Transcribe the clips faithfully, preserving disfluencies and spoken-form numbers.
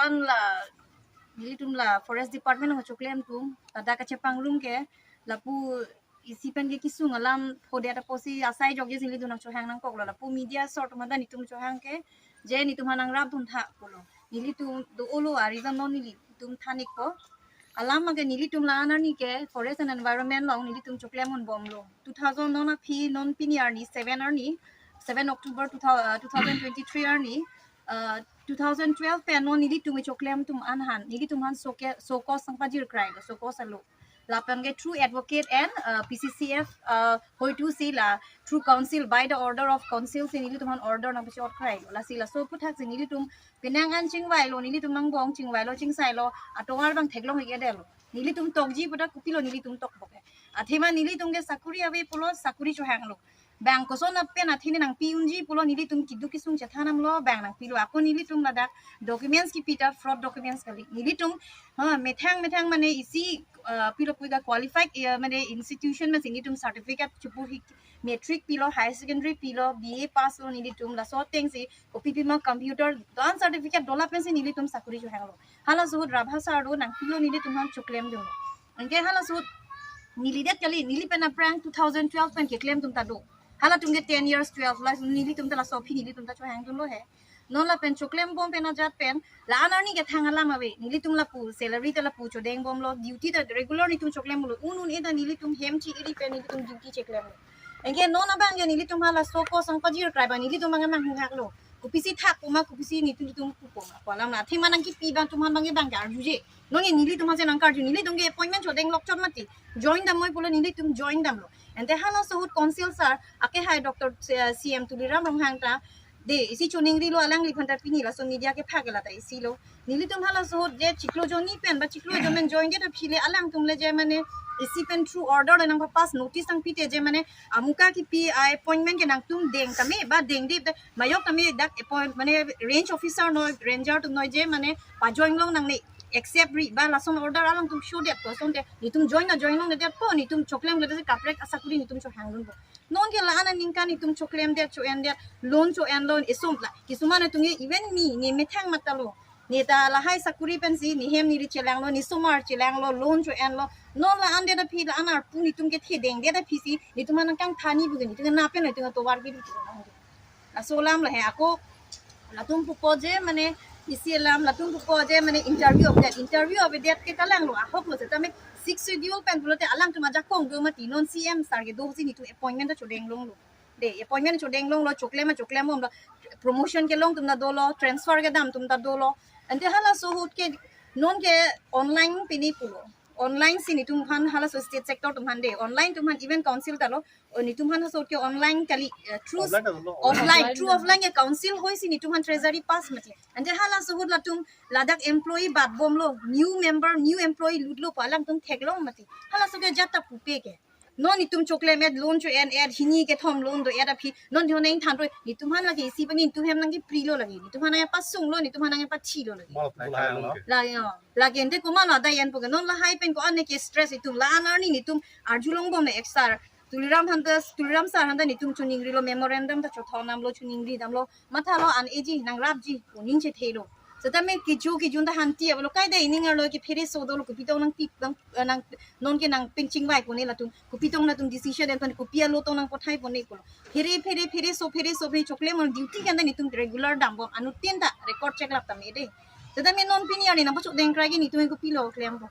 An la nelitum la Forest Department nangchoklem atum, ladak kachepangrum ke lapu isi pen ke kesung alam phodet apotsi asai jokje nelitum nangchohang nangkoklo, lapu media sor atum hadak nelitum chohang ke je nelitum aphan nangrapdun tha pulo. Nelitum do-olo a reason non nelitum than-ikpo. Alam ke nelitum la-an arni ke Forest and Environment along nelitum choklem unbomlo. Two thousand non aphi non pini arni seven arni, seven October two thousand, uh, two thousand twenty-three arni, uh, two thousand twelve pen non nelitum choklem atum aphan, nelitum aphan show ke, show cause nangpajir krailo, show cause alo. Lapen ke through advocate and, uh, P C C F, uh, hoitusi la through council, by the order of council si nelitum aphan order nangpachot krailo. Lasi laso aputhaksi nelitum penang an chingvailo, nelitum angbong chingvailo, chingsailo, atovar abang theklong-ik-edetlo. Nelitum tokji pu ta kopilo nelitum tokbom ke. Athema nelitum ke sakuri ave pulo sakuri chohanglo. Bang koson pen athene nangpi unji pulo nelitum keduk kesung chethan damlo, bang nangpilo. Ako nelitum ladak documents kipi ta fraud documents kali. Nelitum, ha, methang methang mane isi, uh, pilo puika qualified, uh, mane institution masi nelitum certificate chepur-ik, matric pilo, higher secondary pilo, B A pass lo nelitum, laso atengsi kopi pima computer do-an certificate do lapensi nelitum sakuri chohanglo. Halaso ahut Rabha sir do nangpilo nelitum aphan choklemdunlo. Anke halaso ahut neli det kali, neli pen aphrang two thousand twelve pen keklem atum ta do. Halatum ke ten years, twelve la nelitum ta laso aphi nelitum ta chohangdunlo he. Non lapen choklembom pen ajat pen la-an arni ke thang alam ave. Nelitum lapu salary ta lapu chodengbomlo, duty ta regular nelitum choklembomlo. Un un-e ta nelitum hem chi-iri pen nelitum duty cheklemlo. Anke non abang ke nelitum halaso cause nangpajir krai abang nelitum abang manghuhaklo. Kopisi thak puma, kopisi nelitum pupo ma. Ko alam na athema nangkipi abang atum aphan abang ke bang ke arjuje. Non ke nelitum aphan si nangkarju, nelitum ke appointment chodeng lokchot mati. Join dam noi pulo nelitum join damlo. Ante halaso ahut council sir, ake hai Doctor C-, C M Tuliram Ronghang ta, de, isi choningrilo alangliphan ta pini laso media kephak ke lata isilo. Nelitum halaso ahut je chiklo jonni pen ba chiklo jon pen join det aphi le alangtum le je mane isi pen through order le nangpapass notice nangpite je mane amuka kipi a-appointment ke nangtum deng tame ba dengde ba mayok tame dak appoint mane range officer noi, ranger atum noi je mane pajoin long nangne accept ri ba lason order alangtum shodetpo asonte nelitum join na join longledetpo, nelitum choklemledet kaprek asakuri nelitum chohangdunpo. Non ke la-an aningkan nelitum choklemdet, cho-endet, loan cho-enlo, esom la. Kisuman atum ke even me, ne methang matalo. Ne ta lahai sakuri pensi, ne hem neri chelanglo, ne somar chelanglo, loan cho-enlo. Non la-an det aphi la-an arpu nelitum kethe dengdet aphisi, nelitum aphan nangkangthani pu ke, nelitum ke na pen nelitum atovar ke nelitum. Laso alam la he ako, latum pupo je mane isi alam, latum pupo je mane interview avedet, interview avedet ke kalanglo, ahoklo setame Sixth Schedule pen pulote alangtum ajakong do mati, non C M sir ke dosi nelitum appointment ta chodeng longlo. De, appointment chodeng longlo, choklem ma choklembomlo, promotion kelong atum ta dolo, transfer kedam atum ta dolo. Ante halaso ahut ke non ke online pini pulo. Online si nelitum aphan halaso state sector atum aphan de, online atum aphan even council ta lo, o nelitum aphan halaso ahut ke online kali, eh, through offline ta lo, offline, offline through ta. Offline ke council hoisi nelitum aphan treasury pass mati. Ante halaso ahut latum ladak employee batbomlo, new member, new employee lutlo pu alangtum theklong mati. Halaso ke ajat ta pupe ke. Non nelitum choklem-et, loan cho-en-et, hini kethom loan do-et aphi, non diho nang than roi, nelitum aphan lake isi pen nelitum hem nangkeprilo lake, nelitum aphan nangpasunglo, nelitum aphan nangpathilo lake. Mol apply thang lo. La yo, lake ante komatlo adai an pu ke, non lahai pen ko-an ke stress nelitum, la-an arni nelitum arjulongbom ne ek sir, Tuliram aphan ta, Tuliram sir aphan ta nelitum choningrilo, memorandum ta chothon damlo, choningri damlo, mathalo an eji, nangrapji, pu ning chethelo. Setame kecho kejun ta hanti avelo, kaita ining arlo ke phere so dolo, kopi tong nangpi, nang, nang, non ke nangpingchingvai pone latum, kopi tong latum decision en pon, kopi alo tong nangpathai pone pulo. Phere, phere, phere so, phere so, phere choklem on duty kan ta nelitum regular dambom, anuttin ta record check lap tame de. Setame non pini arni nangpachodeng krai ke nelitum kopilo klempo.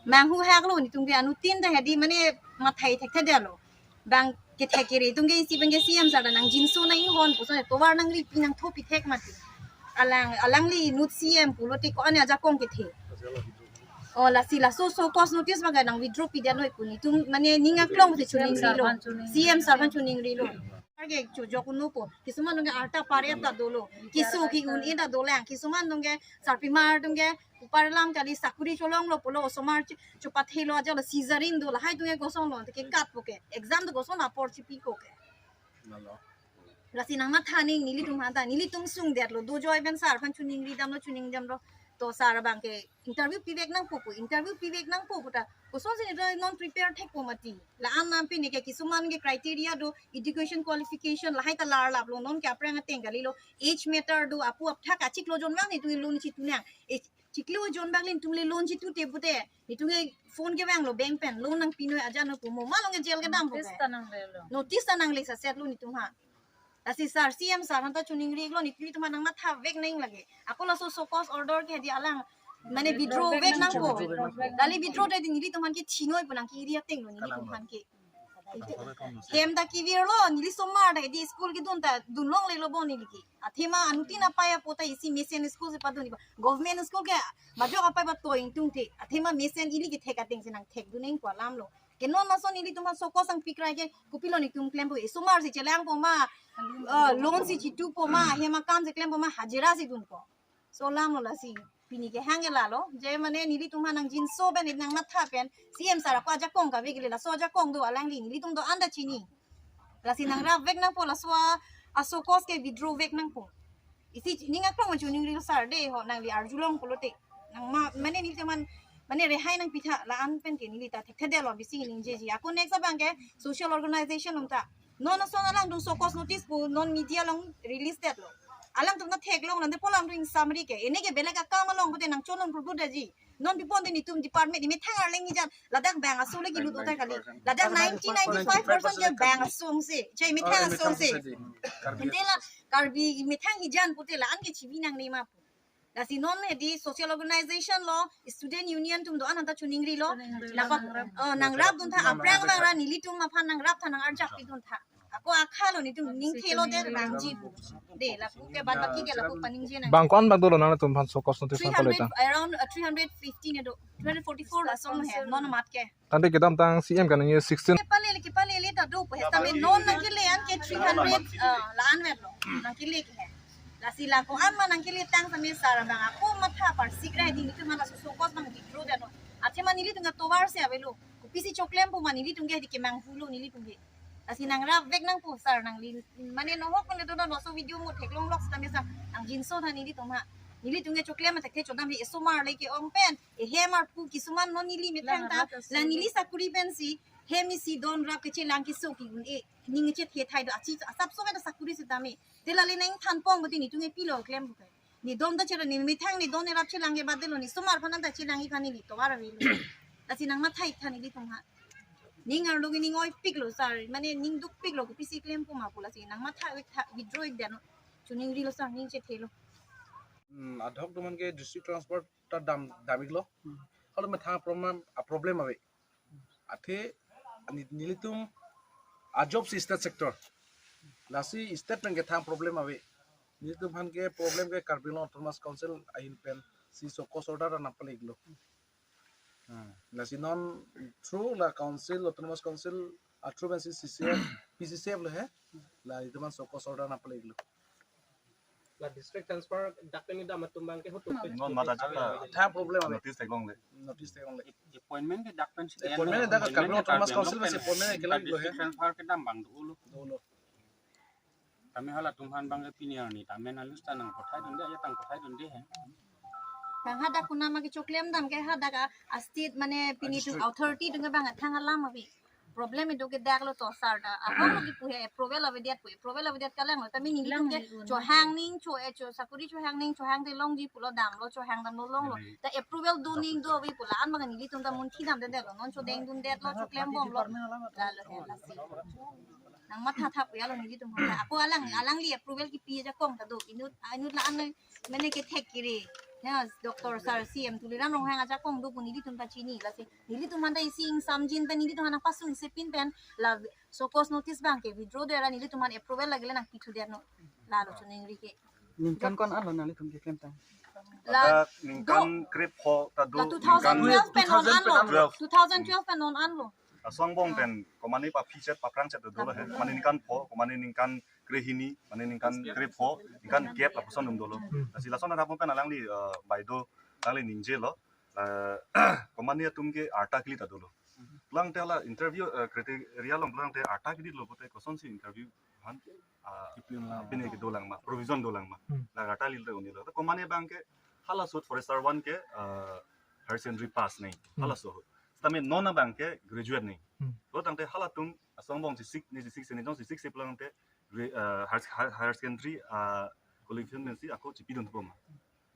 Manghuhaklo nelitum ke, anuttin ta hedi mane mathai thekthedetlo. Bang kethek kere atum ke isi pen ke C M sir ta nangjinso nang-inghon puson atovar nangripi nangthopi thek mati. Alang, alangli inut C M pulote ko-an ajakong kethe. O lasi laso show cause notice abang ke nang withdraw pidet noi pu nelitum mane ning aklong si choningrilo. C M sir aphan choningrilo. Arke chojok unpo. Kisuman atum ke arta pare ta dolo. Keso ke-un-e ta dolang. Kisuman atum ke sarpimar atum ke upar lam kali sakuri cholonglo pulo osomar cho-, chopathelo ajalo sizarin do lahai atum ke kosonlo, ante ke katpo ke, exam do koson apor chipiko ke. Lalo. Lasi nangmathani nelitum aphan ta, nelitum sungdetlo, dojoi pen sir aphan choningri damlo, choningri damlo. To sir abang ke interview pivek nangpo pu, interview pivek nangpo pu ta kosonsi neli non prepare thekpo mati. La-an nampi neke kisuman ke criteria do, education qualification lahai ta larlaplo, non ke aphrang ateng kalilo, age matter do, apu apthak achiklo jon vang netum loan chitu nang. E chiklo jon vang netum le loan chitute pute netum ke phone kevanglo bank pen, loan nangpi noi aja no pu mo, malom ke jail kedampo. Notice ke ta nanglelo. Notice ta nangle sasetlo netum ha. Lasi sir, C M sir aphan ta choningri iklo, nelitum aphan nangmathavek nang lake. Ako laso show cause order ke hedi alang mane withdraw vek nangpo. Withdraw vek nangpo. Dali withdraw det nelitum aphan ke chinoi pu nang ke area atenglo nelitum aphan ke. Hem ta kevirlo, neli somar ta hedi school kedun ta dunlonglelo bo neli ke. Athema anuttin apai apo ta isi mesen school si padun iba. Government school ke majok apai ba toing tungte. Athema mesen ili kethek atengsi nangthekdun nangpo alamlo. Ke non lason nelitum aphan show cause nangpikrai ke kopilo netum klempo, e somar si chelangpo ma, eh, loan si chitupo ma, hem akam si klempo ma, hajira si dunpo. So alamlo lasi pini kehang ke lalo, je mane nelitum aphan nangjinso pen, nangmatha pen, C M sir ako ajakong kave kele, laso ajakong do alangli, nelitum do-an ta chini. Lasi nangrapvek nangpo laso a, a show cause ke withdraw vek nangpo. Isi ning aklong choningri sir de ho, nangli arjulong pulote. Nang ma, mane nelitum aphan mane rehai nangpitha, la-an pen ke neli ta thekthedetlo bisi ningjeji. Ako next abang ke social organization atum ta. Non ason alangtum show cause notice pu non media along release detlo. Alangtum ta theklong nang de pu alangtum summary ke. Ene ke belek akam along pute nangchonlong purpur daji. Non pipon de netum department, imethang arleng ijan ladak bang aso le kilut otai kali. Ladak ninety ninety-five percent ke bang asong si. Chai imethang asong si. Ente la Karbi imethang ijan pute la-an ke chibi nangne ma pu. Lasi non hedi social organization lo, student union atum do-an ta choningrilo. Lapa, eh, nangrapdun tha, aphrang abang ra nelitum aphan nangrap tha, nang-arjap pidun tha. Ako akhalo netum ning thelo de bangji pu. De lapu ke bad baki ke lapu paningje nang. Bang ko-an bang dolo nangtum aphan show cause notice nangpale ta? Three hundred, around, uh, three hundred fifteen edo, three hundred forty-four asong he, non amat ke. Tangte kedamtang C M kaningje sixteen. Kepalele, kepalele ta do pu he, tame non nangkele an ke three hundred, uh, la-an vet lo. Nangkele ke he. Lasi la ko-an ma nangkele tang tame sir abang ako matha parsik rai di netum aphan laso show cause abang withdraw detnon. Athema nelitum ke tovar si avelo. Kopisi choklempo ma nelitum ke hedi kemang hulo nelitum ke. Lasi nangrapvek nangpo sir nangli. Mane nohok mane do laso video mo theklonglok sitame sir. Nangjinso tha nelitum ha. Nelitum ke choklem athak the chodam he, e somar le ke-ong pen. E hem arpu kisuman non neli methang ta. La neli sakuri pensi. Hem isi don rap kechelang keso ki-un-e. Ning chethe thai do achi asap so ta sakuri sitame. Te lale nangthanpon pute netum ke pilo klem bukai. Ne don ta chera ne methang ne don ne rap chelang ke bad detlo, ne somar aphan ta chelangji aphan neli tovar avelo. Lasi nangmatha-ik tha nelitum ha. Ning arlo ke ning oipiklo sir, mane ning dukpiklo kopisi klempo ma pu, lasi nangmatha-ik tha, withdraw-ik detnon. Choningrilo sir, ning chethelo. Hmm, adhok atum aphan ke district transfer ta dam, dam-iklo. Halo methang problem, a problem ave. Athe ne-, nelitum a job si state sector. Lasi state pen kethang problem ave. Nelitum aphan ke problem ke Karbi Anglong Autonomous Council ahin pensi show cause order nangpale-iklo. Hmm. Lasi non through la council, Autonomous Council a through pensi C C F, P C C F lo he. La itum aphan show cause order nangpale-iklo. La district transfer dak pen kedam atum abang ke hotu. Non mata chakta. Kethang problem ave. Notice theklongle. Notice theklongle. Appointment ke dak pen si. Appointment dak Karbi Anglong Autonomous Council pensi appointment ke laglo he. District transfer kedam abang dolo. Dolo. Tame halatum aphan abang ke pini arni tame na lus ta nangpathaidunde, ya tang pathaidunde he. Bang hadak kuna ma kechoklem dam ke hadak a, a state mane pini atum authority atum ke bang athang alam ave. Problem itum ke daklo to sir ta. Ahok lo kipu he approval avedet pu, approval avedet kalanglo. Tame nelitum ke chohang ning cho, eh, cho sakuri chohang ning chohang te longji pulo damlo, chohang damlo longlo. Ta approval do ning do ave pu la-an abang nelitum ta munthi damdedetlo. Non chodengdundetlo, choklembomlo. Lalo he lasi. Nangmatha thap ya lo nelitum aphan. Ako alang, alangli approval kipi ajakong ta do. Inut, inut la-an mane kethek kere. Ya, Doctor Sir C M Tuliram Ronghang ajakong do pu nelitum ta chini lasi. Nelitum aphan ta isi ingsamjin pen nelitum aphan nangpasung sepin pen la show cause notice abang ke withdraw dera nelitum aphan approval lagile nangpithudetnon. Lalo choningri ke. Ningkan ko-an lo nanglitum keklem tang? La ladak ningkan do, krepho ta do, la two thousand twelve ningkan pen non an lo. Twelve. Two thousand twelve pen non an lo. Asong angbong pen komane paphi chet paphrang chet dolo he. Mane ningkan pho, komane ningkan krehini, mane ningkan krepho, ningkan kep lapuson atum dolo. Lasi lason adap pen alangli, eh, baideo alangli ningjelo. Eh, komane atum ke arta kili ta dolo. Pulang te la interview, eh, criteria along pulang te arta kili lo pute kosonsi interview aphan, ah, pine kedolang ma, provision dolang ma. Hmm. La arta kili ta un-elo. Komane abang ke Halaso ahut forester one ke, uh, higher secondary pass nangji. Hmm. Halaso ahut. Sitame non abang ke graduate nangji. Hmm. Lo tangte halatum aso angbong chesik, ne chesik se, ne jong chesik se pulo tangte gra-, uh, higher, higher, higher secondary, uh, qualification pensi ako chepidun thupoma.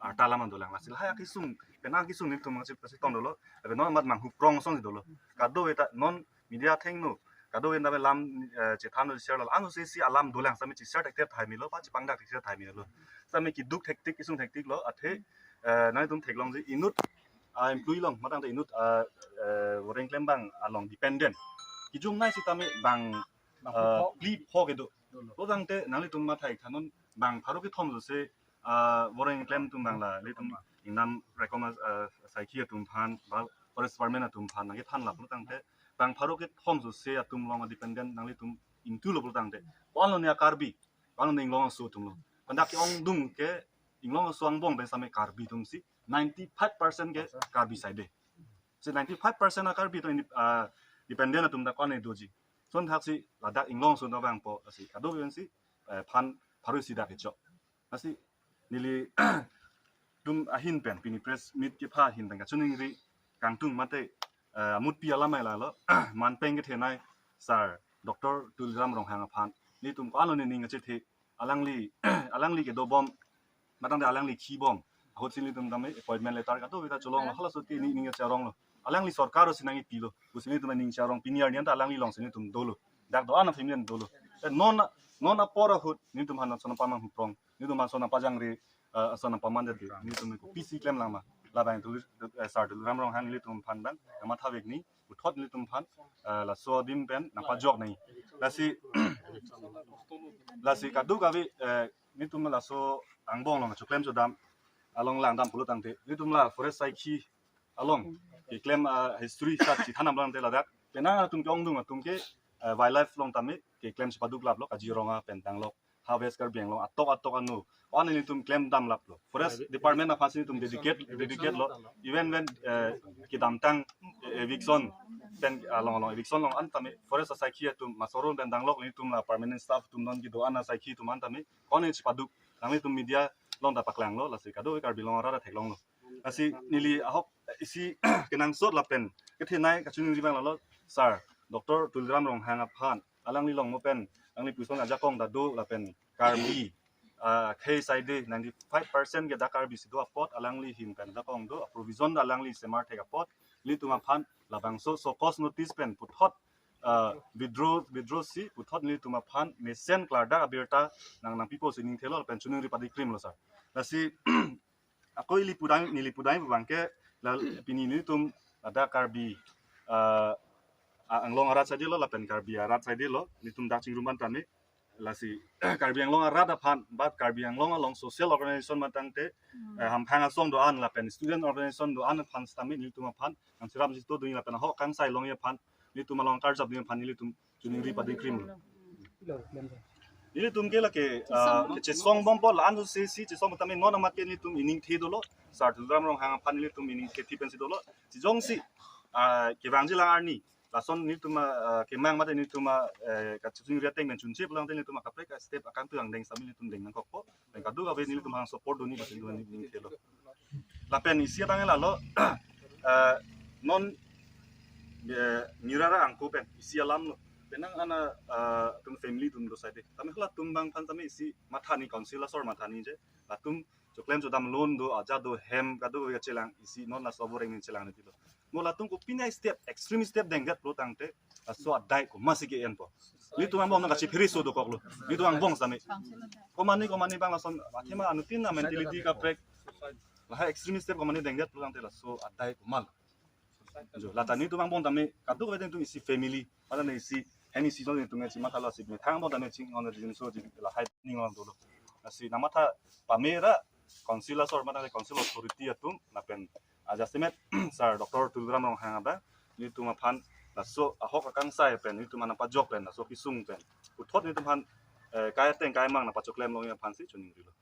Arta alam dolang. Lasi lahai akesung, penang akesung nelitum mangchip kasi tong dolo. Abe non amat manghu prong song dolo. Kadokave ta non media athengno, kadokave ta alam, eh, chethan lo, share lo. Ano se si alam dolang sitame che-share thekthek tahai melo, pa chepangdak thekthek tahai melo. Sitame keduk thektik, kesung thektik lo, athe, eh, nangtum theklongji inut, ah, employee along, matang ta inut, ah, eh, voreng klembang along dependent. Kejumnei sitame bang, bang ah, phli pho kedo. Lo tangte nanglitum mathai thanon bang pharo kethom jose, ah, voreng klem atum abang la, ilitum ingnam rekom, ah, saikhi atum aphan, ba forest department atum aphan, nangkethan lap lo tangte, bang pharo kethom jose atum along dependent nanglitum ingthu lo pulo tangte. Ko-an lo ne Karbi, ko-an lo ne Inglong aso atum lo. Pen dak ke-ongdung ke Inglong aso angbong pen sitame Karbi atum si, ninety-five percent ke Karbi side. Si ninety-five percent a Karbi atum inde-, ah, dependent atum ta ko-an ne doji. Son thak si ladak Inglong aso ta vangpo, si kadokave si, eh, phan pharo isi dak kechok. Lasi nelitum ahin pen, pini press meet kepha ahin pen kachiningri kangtung mate, eh, amutpi alam ai lalo, manpeng kethenei Sir Doctor Tuliram Ronghang aphan. Nelitum ko-an lo ne ning kachethe, alangli, alangli kedobom, matang ta alangli khibom ahut si nelitum tame appointment letter kadokave ta cholong lo, halaso ahut ke ne ning kacharong lo. Alangli sorkar si nangkepilo, pusi nelitum ning charong, pini arni an ta alangli along si nelitum dolo. Dak do-an a family an dolo. Eh, non, non apor ahut nelitum aphan ason nangpamanghu prong, nelitum ason nangpajangre, eh, ason nangpaman dati, nelitum kopisi klemlang ma. Labang Tuli, eh, Sir Tuliram Ronghang nelitum aphan abang nangmatha vek nangji, puthot nelitum aphan, eh, laso adim pen nangpajok nangji. Lasi, lasi kadokave, eh, nelitum laso angbong along choklem chodam along langdam pulo tangte, nelitum la forest saikhi along keklem, ah, history sat chethan damlang te ladak, penang atum ke-ongdung atum ke, ah, wildlife along tame keklem chepaduk lap lo, Kaziranga pen Danglok, Harvest Karbi Anglong atok atok ano, ko-an nelitum klem dam lap lo. Forest department aphan si nelitum dedicate, dedicate lo. Even when, eh, kedamtang, eh, eviction pen along along eviction along an tame forest asaikhi atum, Masorol pen Danglok nelitum la permanent staff atum non kedo-an asaikhi atum an tame ko-an ne chepaduk, nanglitum media along ta paklang lo, lasi kadokave Karbi Anglong arat ta theklong lo. Lasi neli ahok isi kenangsot lapen kethenei kachiningri abang lalo, Sir Doctor Tuliram Ronghang aphan, alangli along mo pen, alangli puson ajakong ta do lapen Karbi, ah, khei saide ninety-five percent ke dak Karbi si do apot, alangli ahin pen ajakong do, provision ta alangli semar thek apot, nelitum aphan labangso show cause notice pen puthot, ah, withdraw, withdraw si puthot nelitum aphan mesen klardak abirta nang nangpipo si ningthelo lapen chiningri padikrim lo, sir. Lasi ako ili pudang, neli pudang abang ke, la pini nelitum ladak Karbi, ah, a-, Anglong arat saide lo lapen Karbi arat saide lo, nelitum dak chingrum an tame. Lasi Karbi Anglong arat aphan, but Karbi Anglong along social organization matang te, eh, hamphang asong do-an lapen student organization do-an aphan sitame nelitum aphan nangcherap chito dunji lapen ahok akangsai longji aphan, nelitum along karjap dunji aphan nelitum chiningri padikrim lo. Nelitum ke lake, ah, chesong bom po, la-an si si chesong bom tame non amat ke nelitum iningthe dolo. Sir Tuliram Ronghang aphan nelitum iningthe thi pensi dolo. Si jongsi, ah, kevangji lang arni, lason nelitum, ah, kemang mate nelitum, ah, eh, kachiningri ateng pen chunche pulang te nelitum akaprek step akangtu angdeng sitame nelitum deng nangkokpo. Pen kadokave nelitum aphan support dunji pusi nelitum iningthe lo. Lapen isi abang lalo, eh, non, eh, nirara angko pen isi alam lo. Penang ana, eh, atum family atum do saide. Tame halatum abang aphan tame isi mathani, council asor mathani je. Latum choklem chodam loan do, aja do, hem kadokave kachelang, isi non laso aboreng ni chelang ni pilo. Mo latum kopine step, extreme step dengdet pulo tangte, laso adai komatsi ke-enpo. Nelitum angbong nang kachiphere so dokok lo. Nelitum angbong sitame. Komane komane abang lason, athema anuttin a mentality kaprek. Lahai extreme step komane dengdet pulo tangte laso adai komat lo. Jo, lata nelitum angbong tame, kadokave atum isi family, mane isi, hem isi jon atum isi mathalo si, methang angbong tame ching on rijin so ji lahai ning on dolo. Lasi nangmatha pame ra, council asor, mane council authority atum, lapen ajasemet Sir Doctor Tuliram Ronghang abang, nelitum aphan laso ahok akangsai pen, nelitum aphan pajok pen, laso kesung pen, puthot nelitum aphan, eh, kai ateng kai mang nangpachoklem longji aphan si chiningrilo.